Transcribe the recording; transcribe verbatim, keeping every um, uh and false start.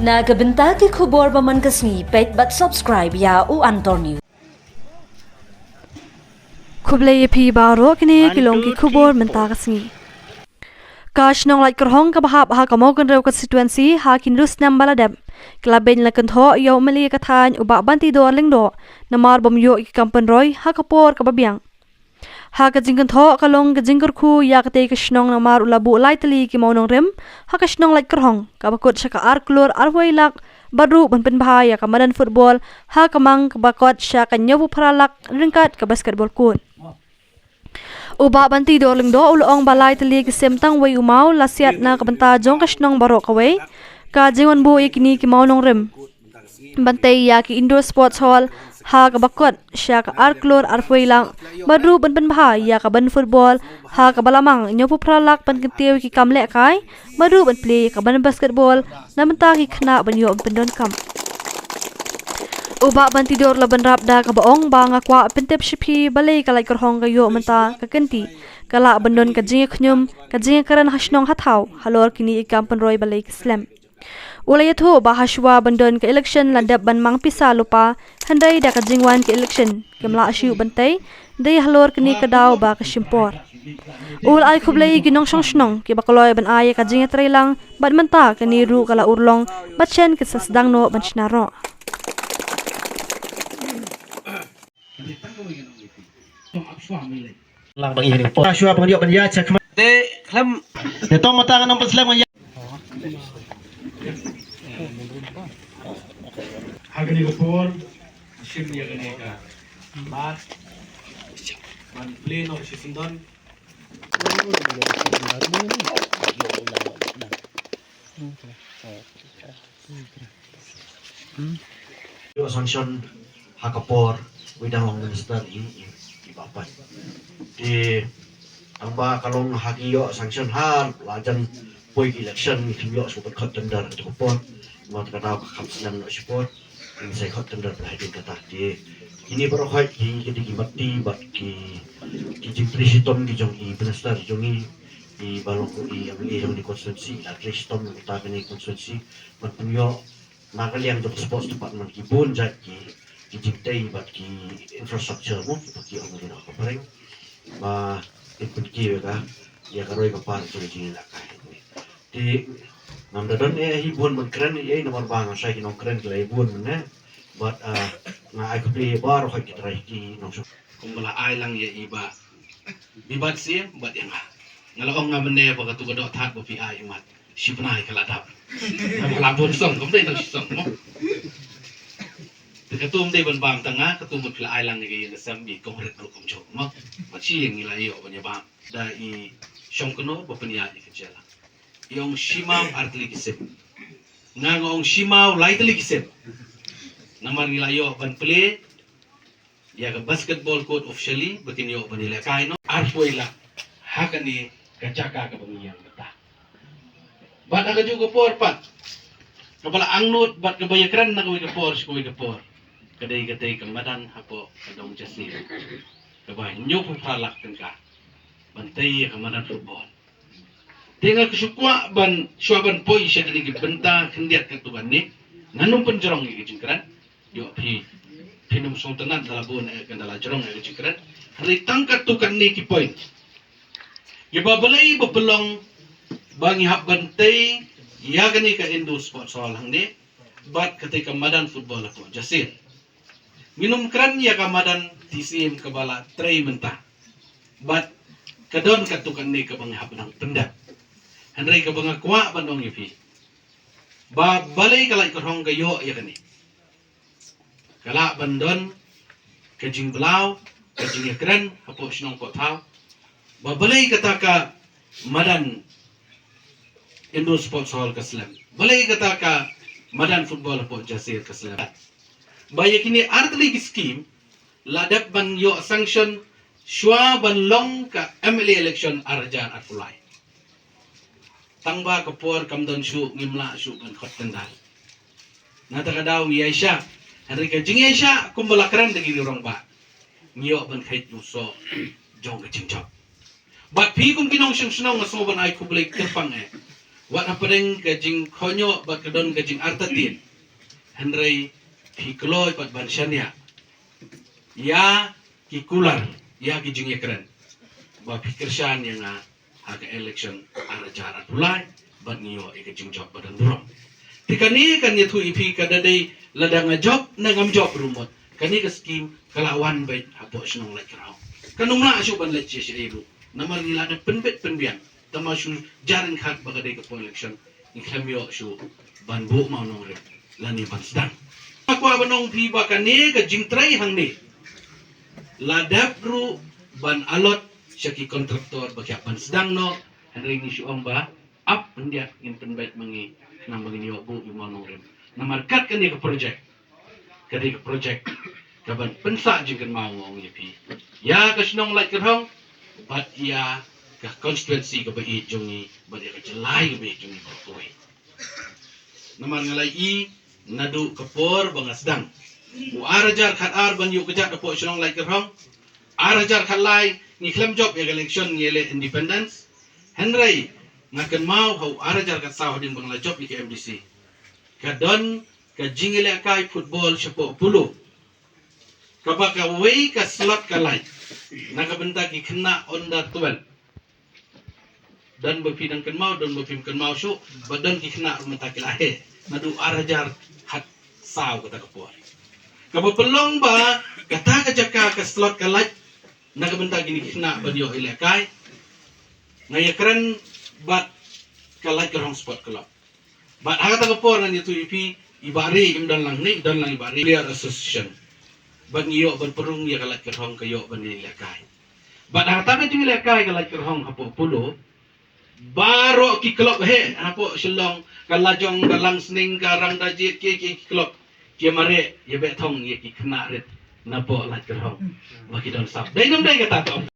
Na ka bynta ki khubor ba man ka sngi, peit bad subscribe ïa u Antor News. Khublei ïa phi baroh, kine ki long ki khubor mynta ka sngi. Ka shnong Laitkyrhong kaba hap ha ka Mawkynrew constituency ha ki hynriew snem ba la dep, ka la beiñ la kynthoh ïa u M L A ka thaiñ u Bah Bantidor Lyngdoh namar bym ïoh ïa ki kam pynroi ha ka por kaba biang. Ha ka jingkynthoh ka long ka jingkyrkhu ïa katei ka shnong namar u la buh lai tylli ki mawnongrim ha ka shnong Laitkyrhong kaba kut sha ka ar klur arphew lak, bad ruh ban pynbha ïa ka madan football ha ka mang kaba kut sha ka hynñiewphew phra lak ryngkat ka basketball court. U Bah Bantidor Lyngdoh u la ong ba lai tylli ki sim tang wei u maw la siat na ka bynta jong ka shnong baroh kawei. Ka jingwan buh ïa kine ki mawnongrim ban tei ïa ki indoor sports hall ha kaba kut sha ka ar klur arphew lak, bad ruh ban pynbha ïa ka ban football ha kaba la mang hynñiewphew phra lak, ban kyntiew ïa ki kam lehkai, bad ruh ban plie ïa ka ban basketball na bynta ki khynnah ban ïoh ban pyndonkam. U Bah Bantidor la bynrap da kaba ong ba nga kwah pyntip sha phi balei ka Laitkyrhong ka ïoh mynta ka kynti, ka lah ban don ka jingïakynñium, ka jingïakren ha shnong ha thaw halor kine ki kam pynroi balei ki slem. U la ïathuh ba ha shuwa ban don ka election la dep ban mang pisa lypa, hynrei da ka jingwan ka election kim lah shuh ban tei, dei halor kane ka daw ba ka shim por. U la ai khublei ïa ki nongshong shnong kiba kloi ban ai ïa ka jingïatreilang, bad mynta kane ruh ka la urlong bad shen ki sa sdang noh ban shna roh. Lang bang ïa kane ka por. Shuwa ban ïoh ban ïaid sha khmat. Te khlem. Te tang mynta ngan ym pynslem ngan ïaid. Ha kane ka por shim ïa kane ka mat ban plie noh shi syndon. Ïoh sanction ha ka por wei dang long minister i, i, i Bah Pat. Te tang ba ka long ha ki ïoh sanction ha la jan poi ki election, ngi kham ïoh shuh ban khot tender ha ka por. Namar ka daw ka kham snem noh shipor, ngi sa khot tender pynhai dien kata. Te kine baroh khoit ki, ki dei ki matti bad ki, ki jingtrei shitom ki jong i minister jong i, i ba long ko i M L A jong i constituency, la trei shitom kata kane constituency ban pynïoh na ka liang jong sports department ki bun jait ki, ki jingtei bad ki infrastructure mo, kiba ki ong ïa ka phareng. Ba kin pynkiew ïa ka, ïa ka roi ka par jong ka jingïalehkai. Te ngam da don ei ei bun ban kren ei ei namar ba nga shai ki nongkren ki la ïa bun mynne. Bad, ah, nga ai khublei baroh ki trai ki nongshong. Kumba la ai lang ïa i Bah Bibat Syiem bad ïa nga. Nga la ong nga mynne ba katu ka doh thad ba phi ai i mat, shi bnai ka la dap. Nga ba la bun song, kam dei tang shi song mo. Te katu ym dei ban bam tang nga, katu mut phi la ai lang ïa ka ïing ka sem, i kong rit ruh kumjuh mo. Bad shi ïing ngi la ïoh ban ïa bam da i Shongkno ba pynïaid ïa ka jela. I ong shi maw ar tylli ki sim. Nga nga ong shi maw lai tylli ki sim. Namar ngi la ïoh ban plie ïa ka basketball court officially ba kin ïoh ban ïalehkai noh. Arphew lak ha kane ka jaka kaba ngi ïeng mynta. Bad ha kajuh ka por pat kaba la angnud bad kaba ïakren na kawei ka por sha kawei ka por, ka dei katei ka madan hapoh ka dong Jasi kaba hynñiewphew phra lak tyngka ban tei ïa ka madan football. Te nga ka shu kwah ban, shuwa ban poi sha kine ki bynta khyndiat katto katne, ngan ym pynjrong ïa ka jingkren. Ïoh phi, phin ym sngewtynnat, da la bun eh ka, da la jrong eh ka jingkren. Hynrei tang katto katne ki point. Ïa ba balei ba pynlong ba ngi hap ban tei ïa kane ka indoor sports hall hangne bad katei ka madan football hapoh Jasin. Ngin ym kren ïa ka madan T C M kaba la trei mynta. Bad ka don katto katne kaba ngi hap ban pyndep. Hynrei kaba nga kwah ban ong ïa phi, ba balei ka Laitkyrhong ka ïoh ïa kane. Ka lah ban don ka jingblaw, ka jingïakren hapoh shnong hapoh thaw. Ba balei kata ka madan indoor sports hall ka slem. Balei kata ka madan football hapoh Jasin ka slem. Ba ïa kine ar tylli ki skim la dep ban ïoh sanction shuwa ban long ka M L A election ar hajar arphew lai. Tang ba ka por kam don shuh, ngim lah shuh ban khot tender. Na kata ka daw ngi ïaishah. Hynrei ka jingïaishah kumba la kren da ki rangbah, ngi ïoh ban khait u soh jong ka jingjop. Bad phi kum ki nongshong shnong nga sngew ban ai khublei kyrpang eh. Wat hapdeng ka jingkhynñiuh bad ka don ka jingartatien, hynrei phi kloi pat ban shaniah ïa ki kular, ïa ki jingïakren ba phi kyrshan ïa nga ha ka election ar hajar arphew lai bad ngi ïoh ïa ka jingjop ba don burom. Te kane kan ïathuh ïa phi, ka da dei lada nga jop ne ngam jop ruh mut, kane ka skim ka la wan beit hapoh shnong Laitkyrhong. Kan ym lah shuh ban leit sha sha ei ruh namar ngi la da pynbit pynbiang. Tangba shu jar ryngkat ba ka dei ka por election, ngi khlem ïoh shuh ban buh mawnongrim lane ban sdang. Nga kwah ban ong phi ba kane ka jingtrei hangne la dep ruh ban allot sha ki kontraktor ba ki hap ban sdang noh, hynrei ngi shu ong ba ap khyndiat ngin pynbeit ma ngi khnang ba ngin ïoh buh ïa u mawnongrim. Namar kat kane ka projek, ka dei ka projek kaban pynsah jingkynmaw, nga ong ïa phi, ïa ka shnong Laitkyrhong bad ïa ka constituency kaba ïeit jong ngi bad ïa ka jylla kaba ïeit jong ngi baroh kawei. Namar nga la ïohi naduh ka por ba nga sdang u ar hajar khatar ban ïuh kjat hapoh shnong Laitkyrhong, ar hajar khatlai ngi khlem jop ïa ka election, ngi leh independence. Hynrei nga kynmaw ha u ar hajar khatsaw hadien ba nga la jop ïa ka M D C, ka don ka jingïalehkai football shapoh Polo, kaba kawei ka slot ka lait na ka bynta ki khynnah under twelve. Don ba phi dang kynmaw, don ba phim kynmaw shuh, ba don ki khynnah ruh mynta ki la heh naduh ar hajar khatsaw kata ka por. Kaba pynlong ba kata ka jaka ka slot ka lait na ka bynta kine ki khynnah ban ïoh ïalehkai. Nga ïakren bad ka Laitkyrhong Sport Club. Bad ha kata ka por ngan ïathuh ïa phi, i Bah Ri im don lang ne, i don lang i Bah Ri, Player Association. Bad ngi ïoh ban pynrung ïa ka Laitkyrhong ka ïoh ban ïalehkai. Bad ha kata ka jingïalehkai ka Laitkyrhong hapoh Polo, baroh ki club heh hapoh Shillong, ka Lajong, ka Langsning, ka Rangdajied, ki ki club ki mareh ïa beh thong ïa ki khynnah rit napoh Laitkyrhong ba ki don sap. Dei nam dei kata ka